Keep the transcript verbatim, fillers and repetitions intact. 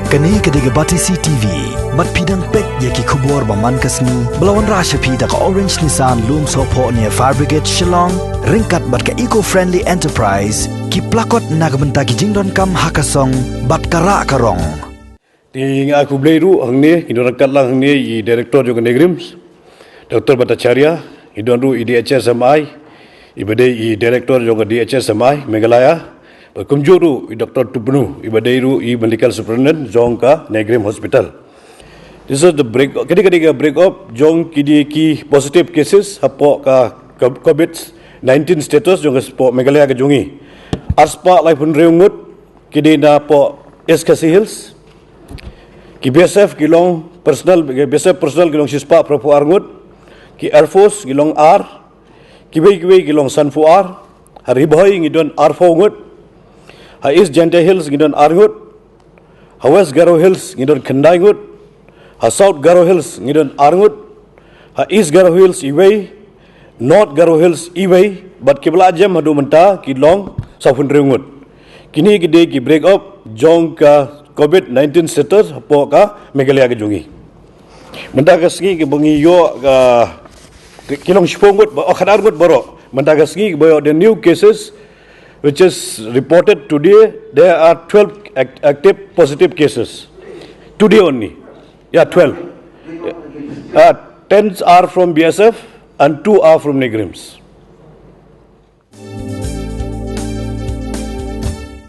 Kane ka dei ka Batesi T V. Bad phi dang peit ïa ki khubor ba man ka sngi ba la wanrah sha phi da ka Orange Nissan Lumsohphoh near Fire Brigade Shillong, ryngkat bad ka Eco Friendly Enterprise, ki plakot na ka bynta ki jingdonkam ha ka song bad ka rah ka rong. Te nga ai khublei ruh hangne, ngi don ryngkat lang hangne i Director jong ka NEIGRIHMS, Doctor Bhattacharya, ngi don ruh i D H S M I, iba dei i Director jong ka D H S M I Meghalaya, bad kumjuh ruh i Doctor Tupnu, iba dei ruh i Medical Superintendent jong ka NEIGRIHMS Hospital. This is the break, kane ka dei ka break up jong kine ki positive cases hapoh ka, ka COVID nineteen status jong ka hapoh Meghalaya ka jong ngi. Arspah laiphew hynriew ngut ki dei na hapoh East Khasi Hills. Ki B S F ki long personnel, ki B S F personnel ki long shispah phraphew ar ngut. Ki Air Force ki long ar. Kiwei kiwei ki long sanphew ar. Ha Ri Bhoi ngi don arphew ngut. Ha East Jaintia Hills ngi don ar ngut. Ha West Garo Hills ngi don khyndai ngut. Ha South Garo Hills ngi don ar ngut. Ha East Garo Hills iwei. North Garo Hills iwei. Bad kiba la jem haduh mynta ki long sawphew hynriew ngut. Kine ki dei ki break up jong ka COVID nineteen status hapoh ka Meghalaya ka jong ngi. Mynta ka sngi kiba ngi ïoh ka, ki long shiphew ngut ba, oh, khatar ngut baroh. Mynta ka sngi kiba ïoh the new cases which is reported today, there are twelve act-, active positive cases. Today only. Yeah, twelve. Uh, ten are from B S F and two are from NEIGRIHMS.